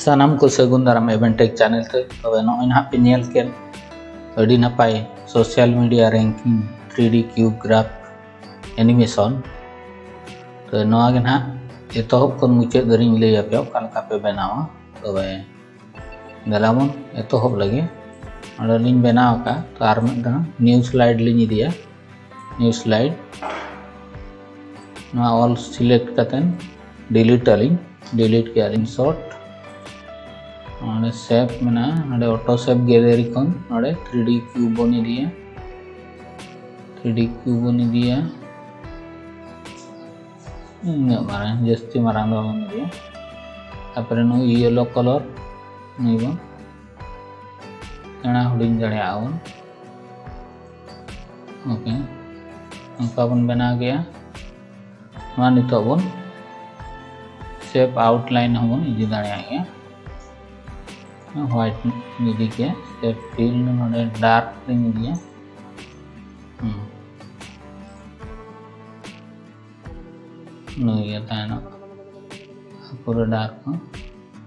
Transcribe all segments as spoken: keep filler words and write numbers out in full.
ᱥᱟᱱᱟᱢ ᱠᱚ ᱥᱟᱹᱜᱩᱱ ᱫᱟᱨᱟᱢ Eventech channel ᱛᱮ᱾ ᱛᱚᱵᱮ ᱱᱚᱜᱼᱚᱭ ᱱᱟᱦᱟᱜ ᱯᱮ ᱧᱮᱞ ᱠᱮᱫ ᱟᱹᱰᱤ ᱱᱟᱯᱟᱭ social media ranking three D cube graph animation᱾ ᱛᱚ ᱱᱚᱣᱟ ᱜᱮ ᱱᱟᱦᱟᱜ ᱮᱛᱚᱦᱚᱵ ᱠᱷᱚᱱ ᱢᱩᱪᱟᱹᱫ ᱫᱷᱟᱹᱨᱤᱡ ᱤᱧ ᱞᱟᱹᱭ ᱟᱯᱮᱭᱟ ᱚᱠᱟ ᱞᱮᱠᱟ ᱯᱮ ᱵᱮᱱᱟᱣᱟ᱾ ᱛᱚᱵᱮ ᱫᱮᱞᱟ ᱵᱚᱱ ᱮᱛᱚᱦᱚᱵ ᱞᱮᱜᱮ᱾ ᱱᱚᱰᱮ ᱞᱤᱧ ᱵᱮᱱᱟᱣ ᱟᱠᱟᱫ, ᱛᱚ ᱟᱨ ᱢᱤᱫ ᱫᱷᱟᱣ new slide ᱞᱤᱧ ᱤᱫᱤᱭᱟ᱾ New slide, ᱱᱚᱣᱟ all select ᱠᱟᱛᱮᱱ delete ᱟᱹᱞᱤᱧ, delete ᱠᱮᱜᱼᱟ ᱞᱤᱧ᱾ Insert, ᱱᱚᱰᱮ shape ᱢᱮᱱᱟᱜᱼᱟ, ᱱᱚᱰᱮ auto shape gallery ᱠᱷᱚᱱ ᱱᱚᱰᱮ three D cube ᱵᱚᱱ ᱤᱫᱤᱭᱟ, three D cube ᱵᱚᱱ ᱤᱫᱤᱭᱟ᱾ ᱩᱱᱟᱹᱜ ᱢᱟᱨᱟᱝ, ᱡᱟᱹᱥᱛᱤ ᱢᱟᱨᱟᱝ ᱫᱚ ᱵᱟᱵᱚᱱ ᱤᱫᱤᱭᱟ᱾ ᱛᱟᱨᱯᱚᱨᱮ ᱱᱩᱭ yellow color, ᱱᱩᱭ ᱵᱚᱱ ᱥᱮᱬᱟ ᱦᱩᱰᱤᱧ ᱫᱟᱲᱮᱭᱟᱜᱼᱟ ᱵᱚᱱ᱾ OK, ᱱᱚᱝᱠᱟ ᱵᱚᱱ ᱵᱮᱱᱟᱣ ᱜᱮᱭᱟ᱾ ᱱᱚᱣᱟ ᱱᱤᱛᱚᱜ ᱵᱚᱱ shape outline ᱦᱚᱸᱵᱚᱱ ᱤᱫᱤ ᱫᱟᱲᱮᱭᱟᱜ ᱜᱮᱭᱟ᱾ White ᱤᱫᱤ ᱠᱮᱫ, shape fill ᱱᱚᱰᱮ dark ᱞᱤᱧ ᱤᱫᱤᱭᱟ᱾ ᱦᱩᱸ᱾ ᱱᱩᱭ ᱜᱮ ᱛᱟᱦᱮᱱᱟ ᱯᱩᱨᱟᱹ dark ᱦᱚᱸ,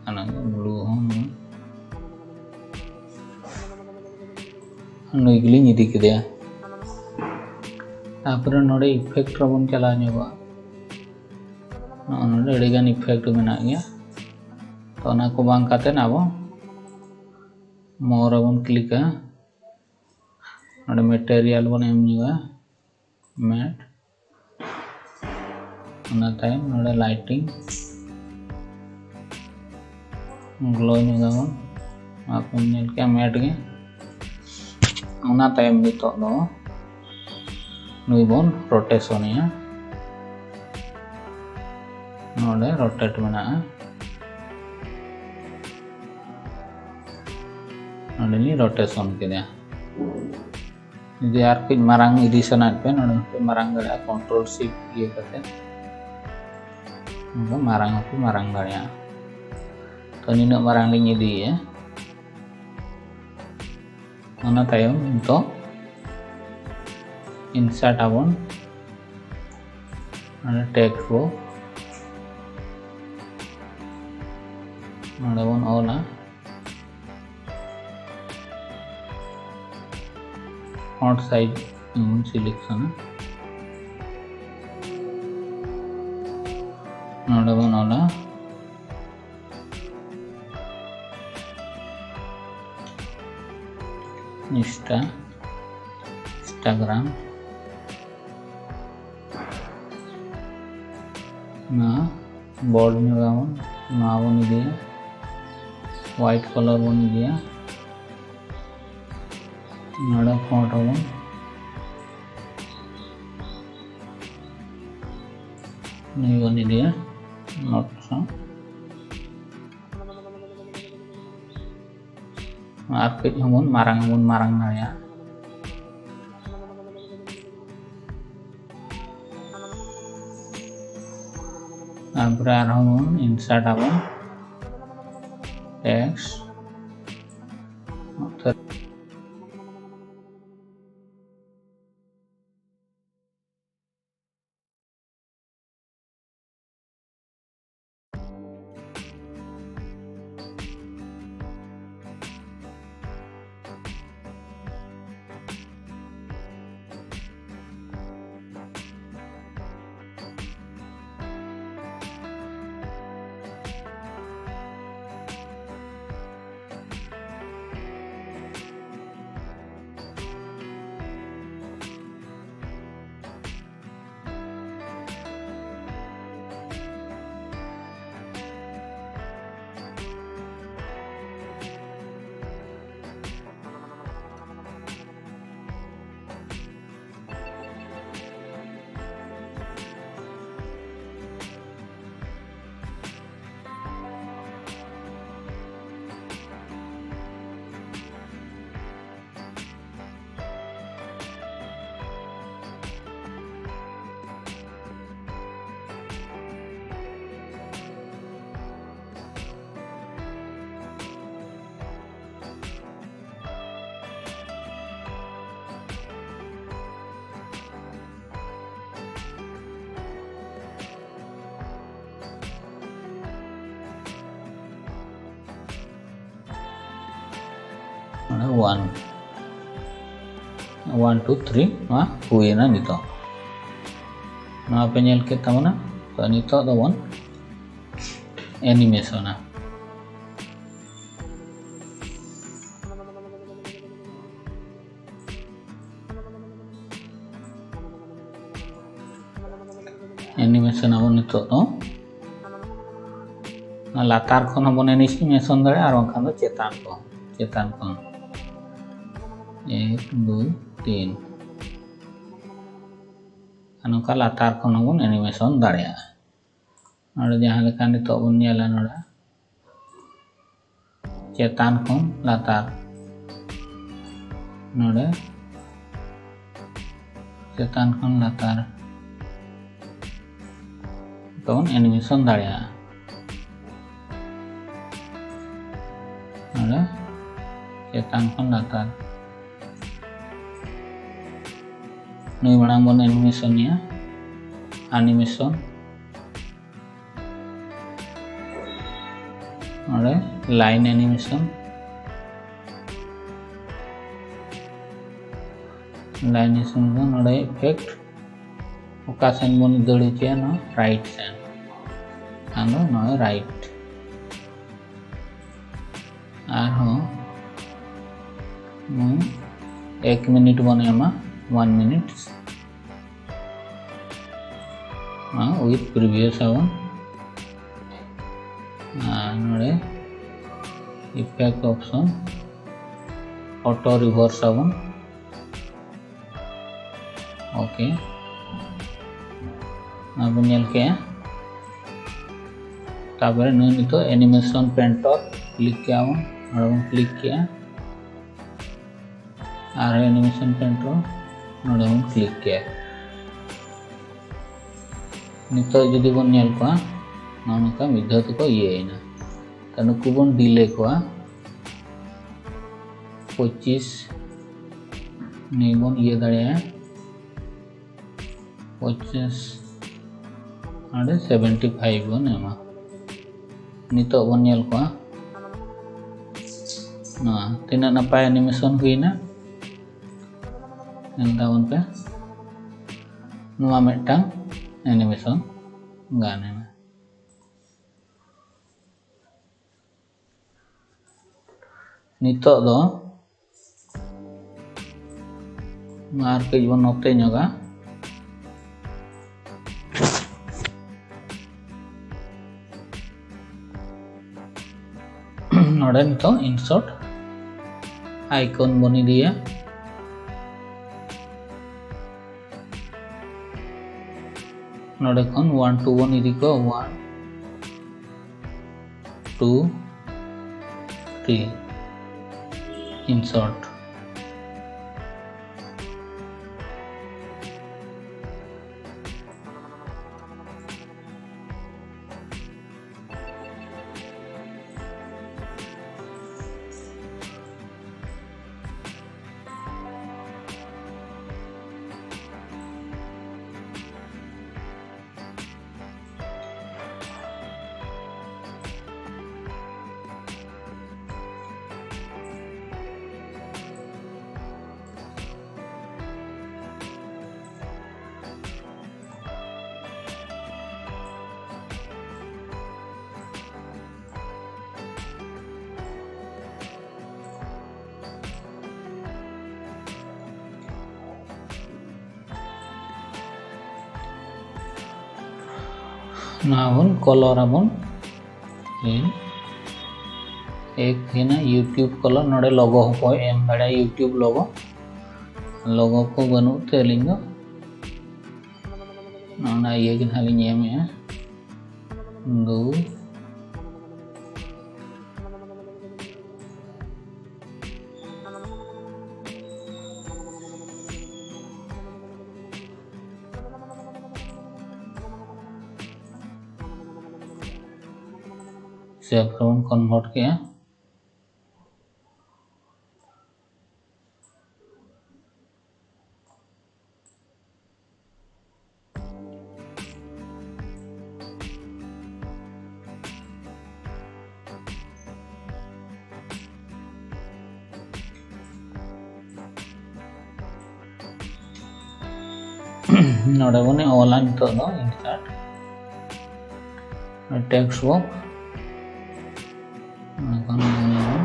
ᱚᱱᱟ ᱜᱮ blue ᱦᱚᱸ ᱱᱩᱭ, ᱱᱩᱭ ᱜᱮᱞᱤᱧ ᱤᱫᱤ ᱠᱮᱫᱮᱭᱟ᱾ ᱛᱟᱨᱯᱚᱨᱮ ᱱᱚᱰᱮ effect ᱨᱮᱵᱚᱱ ᱪᱟᱞᱟᱣ ᱧᱚᱜᱚᱜᱼᱟ᱾ ᱱᱚᱜᱼᱚ ᱱᱚᱰᱮ ᱟᱹᱰᱤᱜᱟᱱ effect ᱢᱮᱱᱟᱜ ᱜᱮᱭᱟ, ᱛᱚ ᱚᱱᱟ ᱠᱚ ᱵᱟᱝ ᱠᱟᱛᱮᱫ ᱟᱵᱚ more ᱨᱮᱵᱚᱱ clickᱟ᱾ ᱱᱚᱰᱮ material ᱵᱚᱱ ᱮᱢ ᱧᱚᱜᱟ, matte᱾ ᱚᱱᱟ ᱛᱟᱭᱚᱢ ᱱᱚᱰᱮ lighting, glow ᱧᱚᱜᱟᱵᱚᱱ, ᱟᱯᱮ ᱧᱮᱞ ᱠᱮᱜᱼᱟ matte ᱜᱮ᱾ ᱚᱱᱟ ᱛᱟᱭᱚᱢ ᱱᱤᱛᱚᱜ ᱫᱚ ᱱᱩᱭ ᱵᱚᱱ rotationᱮᱭᱟ᱾ ᱱᱚᱰᱮ rotate ᱢᱮᱱᱟᱜᱼᱟ, ᱱᱚᱰᱮ ᱞᱤᱧ rotation ᱠᱮᱫᱟ᱾ ᱡᱩᱫᱤ ᱟᱨ ᱠᱟᱹᱡ ᱢᱟᱨᱟᱝ ᱤᱫᱤ ᱥᱟᱱᱟᱭᱮᱫ ᱯᱮ, ᱱᱚᱰᱮ ᱦᱚᱸᱯᱮ ᱢᱟᱨᱟᱝ ᱫᱟᱲᱮᱭᱟᱜᱼᱟ, control shift ᱤᱭᱟᱹ ᱠᱟᱛᱮ ᱱᱚᱝᱠᱟ ᱢᱟᱨᱟᱝ ᱦᱚᱸᱯᱮ ᱢᱟᱨᱟᱝ ᱫᱟᱲᱮᱭᱟᱜᱼᱟ᱾ ᱛᱚ ᱱᱤᱱᱟᱹᱜ ᱢᱟᱨᱟᱝ ᱞᱤᱧ ᱤᱫᱤᱭᱮᱫᱼᱟ᱾ ᱚᱱᱟ ᱛᱟᱭᱚᱢ ᱱᱤᱛᱚᱜ insert ᱟᱵᱚᱱ ᱱᱚᱰᱮ text box᱾ ᱱᱚᱰᱮ ᱵᱚᱱ ᱚᱞᱟ, font size ᱵᱚᱱ selection ᱟ᱾ ᱱᱚᱰᱮ ᱵᱚᱱ ᱚᱞᱟ Insta, Instagram᱾ ᱱᱚᱣᱟ bold ᱧᱚᱜ ᱟᱵᱚᱱ, ᱱᱚᱣᱟ ᱵᱚᱱ ᱤᱫᱤᱭᱟ, white color ᱵᱚᱱ ᱤᱫᱤᱭᱟ᱾ ᱱᱚᱰᱮ font ᱟᱵᱚᱱ, ᱱᱩᱭ ᱵᱚᱱ ᱤᱫᱤᱭᱟ ᱱᱚᱴ ᱥᱟᱶ᱾ ᱟᱨ ᱠᱟᱹᱡ ᱦᱚᱸᱵᱚᱱ ᱢᱟᱨᱟᱝ ᱦᱚᱸᱵᱚᱱ ᱢᱟᱨᱟᱝ ᱫᱟᱲᱮᱭᱟᱜᱼᱟ᱾ ᱛᱟᱨᱯᱚᱨᱮ ᱟᱨᱦᱚᱸ ᱵᱚᱱ insert ᱟᱵᱚᱱ text᱾ One, one two three, ᱱᱚᱣᱟ ᱦᱩᱭᱮᱱᱟ ᱱᱤᱛᱚᱜ᱾ ᱱᱚᱣᱟ ᱯᱮ ᱧᱮᱞ ᱠᱮᱫ ᱛᱟᱵᱚᱱᱟ᱾ ᱛᱚ, ᱱᱤᱛᱚᱜ ᱫᱚᱵᱚᱱ ᱮᱱᱤᱢᱮᱥᱚᱱᱟ᱾ ᱮᱱᱤᱢᱮᱥᱚᱱ ᱟᱵᱚᱱ ᱱᱤᱛᱚᱜ ᱫᱚ᱾ ᱚᱱᱟ ᱞᱟᱛᱟᱨ ᱠᱷᱚᱱ ᱦᱚᱸᱵᱚᱱ ᱮᱱᱤᱢᱮᱥᱚᱱ ᱫᱟᱲᱮᱭᱟᱜᱼᱟ, ᱟᱨ ᱵᱟᱝᱠᱷᱟᱱ ᱫᱚ ᱪᱮᱛᱟᱱ ᱠᱷᱚᱱ, ᱪᱮᱛᱟᱱ ᱠᱷᱚᱱ᱾ ᱮᱠ, ᱫᱩᱭ, ᱛᱤᱱ᱾ ᱟᱨ ᱱᱚᱝᱠᱟ ᱞᱟᱛᱟᱨ ᱠᱷᱚᱱ ᱦᱚᱸᱵᱚᱱ ᱮᱱᱤᱢᱮᱥᱚᱱ ᱫᱟᱲᱮᱭᱟᱜᱼᱟ᱾ ᱱᱚᱰᱮ ᱡᱟᱦᱟᱸ ᱞᱮᱠᱟ ᱱᱤᱛᱚᱜ ᱵᱚᱱ ᱧᱮᱞᱟ, ᱱᱚᱰᱮ ᱪᱮᱛᱟᱱ ᱠᱷᱚᱱ ᱞᱟᱛᱟᱨ, ᱱᱚᱰᱮ ᱪᱮᱛᱟᱱ ᱠᱷᱚᱱ ᱞᱟᱛᱟᱨ ᱛᱮᱵᱚᱱ ᱮᱱᱤᱢᱮᱥᱚᱱ ᱫᱟᱲᱮᱭᱟᱜᱼᱟ᱾ ᱱᱚᱰᱮ ᱪᱮᱛᱟᱱ ᱠᱷᱚᱱ ᱞᱟᱛᱟᱨ᱾ ᱱᱩᱭ ᱢᱟᱲᱟᱝ ᱵᱚᱱ ᱮᱱᱤᱢᱮᱥᱚᱱᱮᱭᱟ, ᱮᱱᱤᱢᱮᱥᱚᱱ᱾ ᱱᱚᱰᱮ ᱞᱟᱭᱤᱱ ᱮᱱᱤᱢᱮᱥᱚᱱ, ᱞᱟᱭᱤᱱ ᱮᱱᱤᱢᱮᱥᱚᱱ ᱫᱚ ᱱᱚᱰᱮ ᱤᱯᱷᱮᱠᱴ, ᱚᱠᱟ ᱥᱮᱱ ᱵᱚᱱ ᱫᱟᱹᱲ ᱦᱚᱪᱚᱭᱟ, ᱱᱚᱣᱟ ᱨᱟᱭᱤᱴ ᱥᱮᱱ, ᱠᱷᱟᱱ ᱫᱚ ᱱᱚᱜᱼᱚᱭ ᱨᱟᱭᱤᱴ᱾ ᱟᱨᱦᱚᱸ ᱱᱚᱣᱟ ᱮᱠ ᱢᱤᱱᱤᱴ ᱵᱚᱱ ᱮᱢᱟ, ᱚᱣᱟᱱ ᱢᱤᱱᱤᱴ᱾ ᱱᱚᱣᱟ ᱩᱭᱤᱛᱷ ᱯᱨᱤᱵᱷᱤᱭᱟᱥ ᱟᱵᱚᱱ᱾ ᱟᱨ ᱱᱚᱰᱮ ᱤᱯᱷᱮᱠᱴ ᱚᱯᱥᱚᱱ, ᱚᱴᱳ ᱨᱤᱵᱷᱟᱨᱥ ᱟᱵᱚᱱ᱾ ᱳᱠᱮ, ᱱᱚᱣᱟ ᱵᱚᱱ ᱧᱮᱞ ᱠᱮᱜᱼᱟ᱾ ᱛᱟᱨᱯᱚᱨᱮ ᱱᱩᱭ ᱱᱤᱛᱚᱜ ᱮᱱᱤᱢᱮᱥᱚᱱ ᱯᱮᱱᱴ ᱨᱮ ᱠᱞᱤᱠ ᱠᱮᱜᱼᱟ ᱵᱚᱱ, ᱱᱚᱰᱮ ᱵᱚᱱ ᱠᱞᱤᱠ ᱠᱮᱜᱼᱟ᱾ ᱟᱨ ᱮᱱᱤᱢᱮᱥᱚᱱ ᱯᱮᱱᱴ ᱨᱮ ᱱᱚᱰᱮ ᱵᱚᱱ ᱠᱞᱤᱠ ᱠᱮᱜᱼᱟ᱾ ᱱᱤᱛᱚᱜ ᱡᱩᱫᱤ ᱵᱚᱱ ᱧᱮᱞ ᱠᱚᱣᱟ, ᱱᱚᱜᱼᱚ ᱱᱚᱝᱠᱟ ᱢᱤᱫ ᱫᱷᱟᱣ ᱛᱮᱠᱚ ᱤᱭᱟᱹᱭᱮᱱᱟ᱾ ᱛᱚ, ᱱᱩᱠᱩ ᱵᱚᱱ ᱰᱤᱞᱮ ᱠᱚᱣᱟ᱾ ᱯᱚᱸᱪᱤᱥ ᱱᱤᱭᱟᱹ ᱵᱚᱱ ᱤᱭᱟᱹ ᱫᱟᱲᱮᱭᱟᱜᱼᱟ᱾ ᱯᱚᱸᱪᱤᱥ, ᱱᱚᱰᱮ ᱥᱮᱵᱷᱮᱱᱴᱤ ᱯᱷᱟᱭᱤᱵᱷ ᱵᱚᱱ ᱮᱢᱟ᱾ ᱱᱤᱛᱚᱜ ᱵᱚᱱ ᱧᱮᱞ ᱠᱚᱣᱟ, ᱱᱚᱣᱟ ᱛᱤᱱᱟᱹᱜ ᱱᱟᱯᱟᱭ animation ᱦᱩᱭᱱᱟ, ᱧᱮᱞ ᱛᱟᱵᱚᱱ ᱯᱮ᱾ ᱱᱚᱣᱟ ᱢᱤᱫᱴᱟᱝ animation ᱜᱟᱱ ᱮᱱᱟ᱾ ᱱᱤᱛᱚᱜ ᱫᱚ ᱟᱨ ᱠᱟᱹᱡ ᱵᱚᱱ ᱱᱚᱛᱮ ᱧᱚᱜᱟ᱾ ᱱᱚᱰᱮ ᱱᱤᱛᱚᱜ insert icon ᱵᱚᱱ ᱤᱫᱤᱭᱟ᱾ ᱱᱚᱰᱮ ᱠᱷᱚᱱ one two ᱵᱚᱱ ᱤᱫᱤ ᱠᱚᱣᱟ, one, two, three, insert᱾ ᱱᱚᱣᱟ ᱵᱚᱱ color ᱟᱵᱚᱱ᱾ ᱦᱮᱸ, ᱮᱠ ᱦᱮᱱᱟᱜ YouTube color, ᱱᱚᱰᱮ logo ᱦᱚᱸᱠᱚ ᱮᱢ ᱫᱟᱲᱮᱭᱟᱜᱼᱟ, YouTube logo᱾ Logo ᱠᱚ ᱵᱟᱹᱱᱩᱜ ᱛᱮ ᱟᱹᱞᱤᱧ ᱫᱚ ᱚᱱᱟ ᱤᱭᱟᱹ ᱜᱮ ᱱᱟᱦᱟᱜ ᱞᱤᱧ ᱮᱢᱮᱜᱼᱟ᱾ ᱫᱩ shape ᱨᱮᱵᱚᱱ convert ᱠᱮᱜᱼᱟ᱾ ᱱᱚᱰᱮ ᱵᱚᱱ ᱚᱞᱟ ᱱᱤᱛᱚᱜ ᱫᱚ insert text box᱾ ᱚᱱᱟ ᱠᱷᱚᱱ ᱱᱚᱣᱟ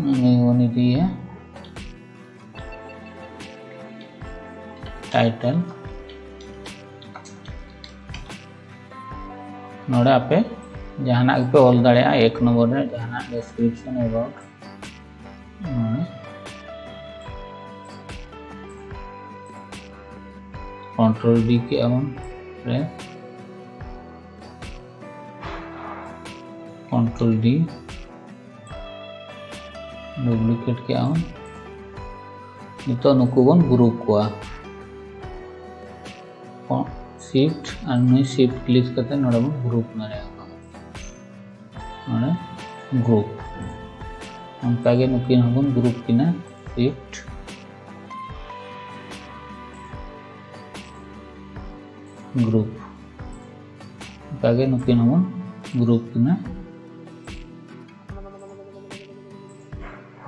ᱱᱚᱰᱮ ᱵᱚᱱ ᱤᱫᱤᱭᱟ title᱾ ᱱᱚᱰᱮ ᱟᱯᱮ ᱡᱟᱦᱟᱱᱟᱜ ᱜᱮᱯᱮ ᱚᱞ ᱫᱟᱲᱮᱭᱟᱜᱼᱟ, ᱮᱠ ᱱᱚᱢᱵᱚᱨ ᱨᱮ ᱡᱟᱦᱟᱱᱟᱜ description about, ᱱᱚᱰᱮ control D ᱠᱮᱜᱼᱟ ᱵᱚᱱ, press control D, duplicate ᱠᱮᱜᱼᱟ ᱵᱚᱱ᱾ ᱱᱤᱛᱚᱜ ᱱᱩᱠᱩ ᱵᱚᱱ group ᱠᱚᱣᱟ, shift ᱟᱨ ᱱᱩᱭ shift click ᱠᱟᱛᱮ ᱱᱚᱰᱮ ᱵᱚᱱ group ᱫᱟᱲᱮᱭᱟᱠᱚᱣᱟ᱾ ᱱᱚᱰᱮ group, ᱚᱱᱠᱟᱜᱮ ᱱᱩᱠᱤᱱ ᱦᱚᱸᱵᱚᱱ group ᱠᱤᱱᱟ, shift group, ᱚᱱᱠᱟᱜᱮ ᱱᱩᱠᱤᱱ ᱦᱚᱸᱵᱚᱱ group ᱠᱤᱱᱟ,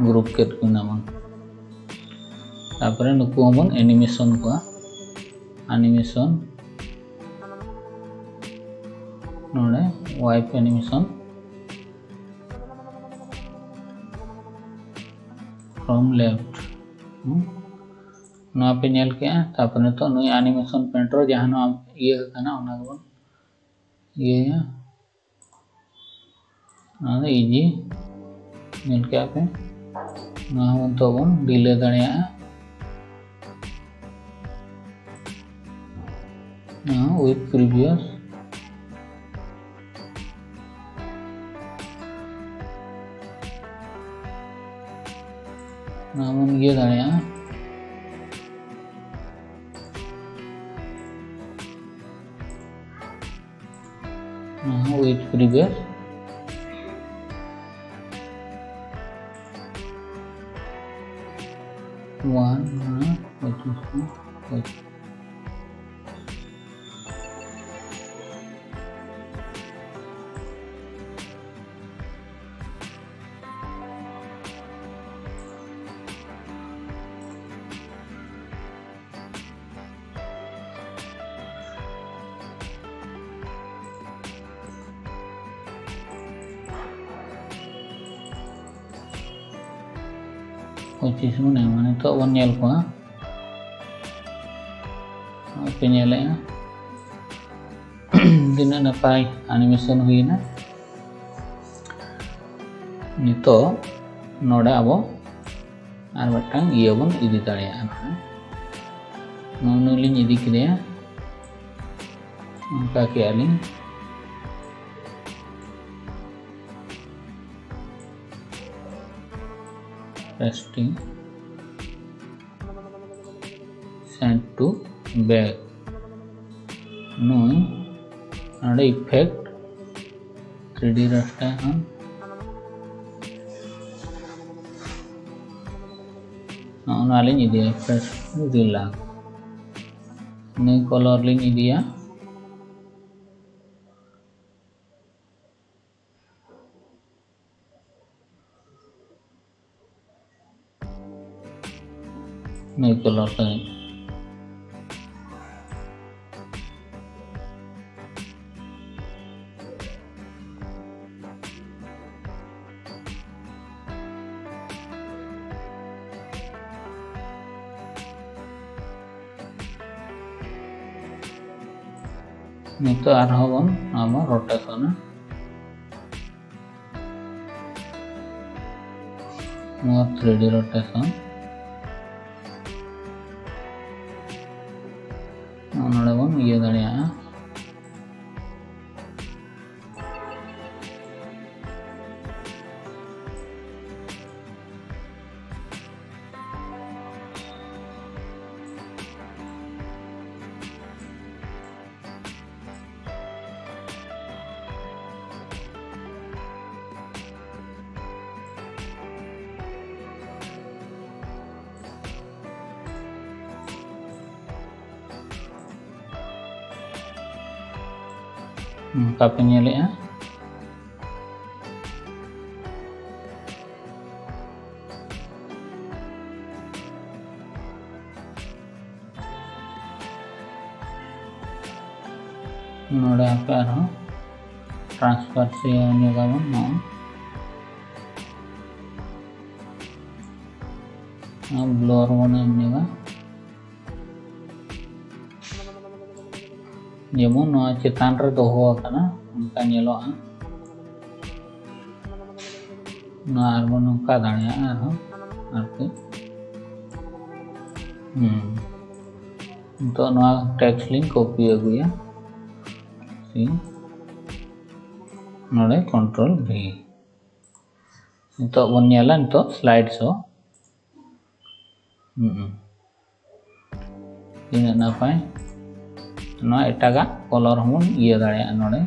group ᱠᱮᱫ ᱠᱤᱱᱟ ᱵᱚᱱ᱾ ᱛᱟᱨᱯᱚᱨᱮ ᱱᱩᱠᱩ ᱦᱚᱸᱵᱚᱱ animation ᱠᱚᱣᱟ, animation᱾ ᱱᱚᱰᱮ wipe animation from left᱾ ᱦᱩᱸ? ᱱᱚᱣᱟ ᱯᱮ ᱧᱮᱞ ᱠᱮᱜᱼᱟ᱾ ᱛᱟᱨᱯᱚᱨᱮ ᱱᱤᱛᱚᱜ ᱱᱩᱭ animation painter ᱡᱟᱦᱟᱸ ᱱᱚᱣᱟ ᱤᱭᱟᱹ ᱟᱠᱟᱱᱟ, ᱚᱱᱟ ᱜᱮᱵᱚᱱ ᱤᱭᱟᱹᱭᱟ᱾ ᱱᱚᱣᱟ ᱫᱚ easy, ᱧᱮᱞ ᱠᱮᱜᱼᱟ ᱯᱮ᱾ ᱱᱚᱣᱟ ᱦᱚᱸ ᱱᱤᱛᱚᱜ ᱵᱚᱱ delay ᱫᱟᱲᱮᱭᱟᱜᱼᱟ᱾ ᱱᱚᱣᱟ with previous, ᱱᱚᱣᱟ ᱵᱚᱱ ᱤᱭᱟᱹ ᱫᱟᱲᱮᱭᱟᱜᱼᱟ᱾ ᱱᱚᱣᱟ ᱦᱚᱸ with previous᱾ One, ᱱᱚᱣᱟ ᱯᱚᱸᱪᱤᱥ ᱠᱚ, ᱯᱚᱸᱪᱤᱥ᱾ ᱯᱚᱸᱪᱤᱥ ᱵᱚᱱ ᱮᱢᱟ᱾ ᱱᱤᱛᱚᱜ ᱵᱚᱱ ᱧᱮᱞ ᱠᱚᱣᱟ, ᱱᱚᱜᱼᱚᱭ ᱯᱮ ᱧᱮᱞᱮᱜᱼᱟ ᱛᱤᱱᱟᱹᱜ ᱱᱟᱯᱟᱭ animation ᱦᱩᱭᱱᱟ᱾ ᱱᱤᱛᱚᱜ ᱱᱚᱰᱮ ᱟᱵᱚ ᱟᱨ ᱢᱤᱫᱴᱟᱝ ᱤᱭᱟᱹ ᱵᱚᱱ ᱤᱫᱤ ᱫᱟᱲᱮᱭᱟᱜᱼᱟ ᱱᱟᱦᱟᱜ᱾ ᱱᱩᱱᱟᱹᱜ ᱞᱤᱧ ᱤᱫᱤ ᱠᱮᱫᱮᱭᱟ, ᱚᱱᱠᱟ ᱠᱮᱜᱼᱟ ᱞᱤᱧ᱾ Pasting, send to back. ᱱᱩᱭ ᱱᱚᱰᱮ effect three D raster ᱦᱚᱸ ᱱᱚᱜᱼᱚ ᱱᱚᱣᱟ ᱞᱤᱧ ᱤᱫᱤᱭᱟ, effect relax᱾ ᱱᱩᱭ color ᱞᱤᱧ ᱤᱫᱤᱭᱟ᱾ ᱱᱩᱭ color ᱛᱟᱭ᱾ ᱱᱤᱛᱚᱜ ᱟᱨᱦᱚᱸ ᱵᱚᱱ ᱱᱚᱣᱟ ᱵᱚᱱ rotationᱟ᱾ ᱱᱚᱣᱟ three D rotation ᱱᱚᱜᱼᱚ ᱱᱚᱰᱮ ᱵᱚᱱ ᱤᱭᱟᱹ ᱫᱟᱲᱮᱭᱟᱜᱼᱟ᱾ ᱱᱚᱝᱠᱟ ᱯᱮ ᱧᱮᱞᱮᱜᱼᱟ᱾ ᱱᱚᱰᱮ ᱦᱟᱯᱮ ᱟᱨᱦᱚᱸ transparency ᱧᱚᱜᱟᱵᱚᱱ ᱱᱚᱜᱼᱚᱭ᱾ ᱵᱞᱚᱨ ᱵᱚᱱ ᱮᱢ ᱧᱚᱜᱟ, ᱡᱮᱢᱚᱱ ᱱᱚᱣᱟ ᱪᱮᱛᱟᱱ ᱨᱮ ᱫᱚᱦᱚ ᱟᱠᱟᱱᱟ ᱚᱱᱠᱟ ᱧᱮᱞᱚᱜᱼᱟ᱾ ᱱᱚᱣᱟ ᱟᱨᱵᱚᱱ ᱱᱚᱝᱠᱟ ᱫᱟᱲᱮᱭᱟᱜᱼᱟ ᱟᱨᱦᱚᱸ ᱟᱨᱠᱤ᱾ ᱦᱩᱸ, ᱱᱤᱛᱚᱜ ᱱᱚᱣᱟ ᱴᱮᱠᱥᱴ ᱞᱤᱧ ᱠᱚᱯᱤ ᱟᱹᱜᱩᱭᱟ᱾ ᱥᱤ, ᱱᱚᱰᱮ ᱠᱚᱱᱴᱨᱳᱞ ᱵᱷᱤ᱾ ᱱᱤᱛᱚᱜ ᱵᱚᱱ ᱧᱮᱞᱟ ᱱᱤᱛᱚᱜ ᱥᱞᱟᱭᱤᱰ ᱥᱳ᱾ ᱦᱩᱸ, ᱛᱤᱱᱟᱹᱜ ᱱᱟᱯᱟᱭ᱾ ᱱᱚᱣᱟ ᱮᱴᱟᱜᱟᱜ ᱠᱚᱞᱚᱨ ᱦᱚᱸᱵᱚᱱ ᱤᱭᱟᱹ ᱫᱟᱲᱮᱭᱟᱜᱼᱟ ᱱᱚᱰᱮ᱾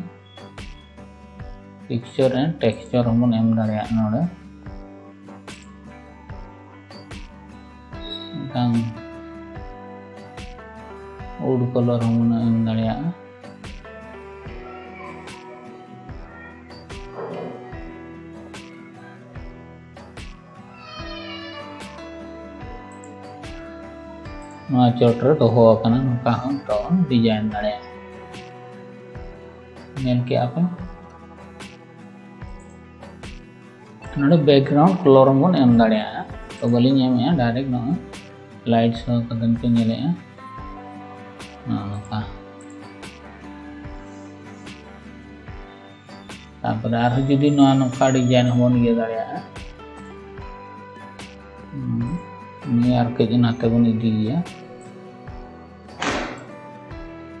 ᱯᱤᱠᱪᱟᱨ ᱮᱱᱰ ᱴᱮᱠᱥᱪᱟᱨ ᱦᱚᱸᱵᱚᱱ ᱮᱢ ᱫᱟᱲᱮᱭᱟᱜᱼᱟ ᱱᱚᱰᱮ᱾ ᱢᱤᱫᱴᱟᱝ ᱩᱰ ᱠᱚᱞᱚᱨ ᱦᱚᱸᱵᱚᱱ ᱮᱢ ᱫᱟᱲᱮᱭᱟᱜᱼᱟ᱾ ᱱᱚᱣᱟ ᱪᱚᱴ ᱨᱮ ᱫᱚᱦᱚ ᱟᱠᱟᱱᱟ, ᱱᱚᱝᱠᱟ ᱦᱚᱸ ᱱᱤᱛᱚᱜ ᱵᱚᱱ ᱰᱤᱡᱟᱭᱤᱱ ᱫᱟᱲᱮᱭᱟᱜᱼᱟ᱾ ᱧᱮᱞ ᱠᱮᱜᱼᱟ ᱯᱮ? ᱱᱚᱰᱮ ᱵᱮᱠᱜᱨᱟᱣᱩᱱᱰ ᱠᱚᱞᱚᱨ ᱦᱚᱸᱵᱚᱱ ᱮᱢ ᱫᱟᱲᱮᱭᱟᱜᱼᱟ᱾ ᱛᱚ ᱵᱟᱹᱞᱤᱧ ᱮᱢᱮᱜᱼᱟ, ᱰᱟᱭᱨᱮᱠᱴ ᱱᱚᱜᱼᱚᱭ ᱥᱞᱟᱭᱤᱰ ᱥᱳ ᱠᱟᱛᱮ ᱯᱮ ᱧᱮᱞᱮᱜᱼᱟ, ᱱᱚᱜᱼᱚ ᱱᱚᱝᱠᱟ᱾ ᱛᱟᱨᱯᱚᱨᱮ ᱟᱨᱦᱚᱸ ᱡᱩᱫᱤ ᱱᱚᱣᱟ ᱱᱚᱝᱠᱟ ᱰᱤᱡᱟᱭᱤᱱ ᱦᱚᱸᱵᱚᱱ ᱤᱭᱟᱹ ᱫᱟᱲᱮᱭᱟᱜᱼᱟ, ᱦᱩᱸ, ᱱᱤᱭᱟᱹ ᱟᱨ ᱠᱟᱹᱡ ᱱᱟᱛᱮ ᱵᱚᱱ ᱤᱫᱤᱭᱮᱭᱟ,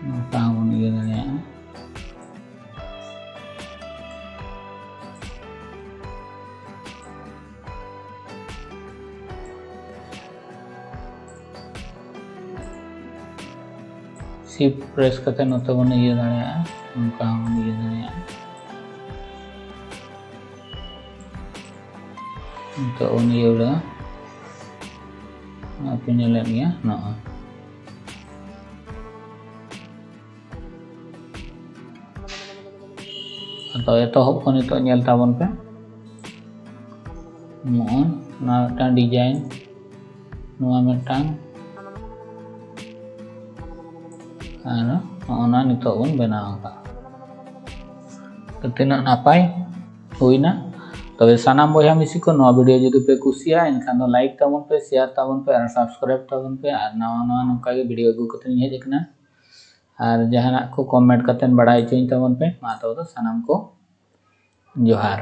ᱱᱚᱝᱠᱟ ᱦᱚᱸᱵᱚᱱ ᱤᱭᱟᱹ ᱫᱟᱲᱮᱭᱟᱜᱼᱟ᱾ ᱥᱤᱯᱴ ᱯᱨᱮᱥ ᱠᱟᱛᱮ ᱱᱚᱛᱮ ᱵᱚᱱ ᱤᱭᱟᱹ ᱫᱟᱲᱮᱭᱟᱜᱼᱟ, ᱱᱚᱝᱠᱟ ᱦᱚᱸᱵᱚᱱ ᱤᱭᱟᱹ ᱫᱟᱲᱮᱭᱟᱜᱼᱟ᱾ ᱱᱤᱛᱚᱜ ᱵᱚᱱ ᱤᱭᱟᱹ ᱵᱤᱰᱟᱹᱣᱟ, ᱱᱚᱜᱼᱚᱭ ᱯᱮ ᱧᱮᱞᱮᱫ ᱜᱮᱭᱟ, ᱱᱚᱜᱼᱚᱭ᱾ ᱟᱫᱚ ᱮᱛᱚᱦᱚᱵ ᱠᱷᱚᱱ ᱱᱤᱛᱚᱜ ᱧᱮᱞ ᱛᱟᱵᱚᱱ ᱯᱮ, ᱱᱚᱜᱼᱚᱭ ᱱᱚᱣᱟ ᱢᱤᱫᱴᱟᱝ ᱰᱤᱡᱟᱭᱤᱱ, ᱱᱚᱣᱟ ᱢᱤᱫᱴᱟᱝ, ᱟᱨ ᱱᱚᱜᱼᱚ ᱱᱟ ᱱᱤᱛᱚᱜ ᱵᱚᱱ ᱵᱮᱱᱟᱣ ᱟᱠᱟᱫᱼᱟ᱾ ᱛᱚ ᱛᱤᱱᱟᱹᱜ ᱱᱟᱯᱟᱭ ᱦᱩᱭᱱᱟ᱾ ᱛᱚᱵᱮ ᱥᱟᱱᱟᱢ ᱵᱚᱭᱦᱟ ᱢᱤᱥᱤ ᱠᱚ, ᱱᱚᱣᱟ video ᱡᱩᱫᱤ ᱯᱮ ᱠᱩᱥᱤᱭᱟᱜᱼᱟ, ᱮᱱᱠᱷᱟᱱ ᱫᱚ like ᱛᱟᱵᱚᱱ ᱯᱮ, share ᱛᱟᱵᱚᱱ ᱯᱮ ᱟᱨ subscribe ᱛᱟᱵᱚᱱ ᱯᱮ᱾ ᱟᱨ ᱱᱟᱣᱟ ᱱᱟᱣᱟ ᱱᱚᱝᱠᱟ ᱜᱮ video ᱟᱹᱜᱩ ᱠᱟᱛᱮ ᱤᱧ ᱦᱮᱡ ᱟᱠᱟᱱᱟ᱾ ᱟᱨ ᱡᱟᱦᱟᱱᱟᱜ ᱠᱚ comment ᱠᱟᱛᱮ ᱵᱟᱲᱟᱭ ᱦᱚᱪᱚᱧ ᱛᱟᱵᱚᱱ ᱯᱮ᱾ ᱢᱟ ᱛᱚᱵᱮ ᱫᱚ ᱥᱟᱱᱟᱢ ᱠᱚ ᱡᱚᱦᱟᱨ᱾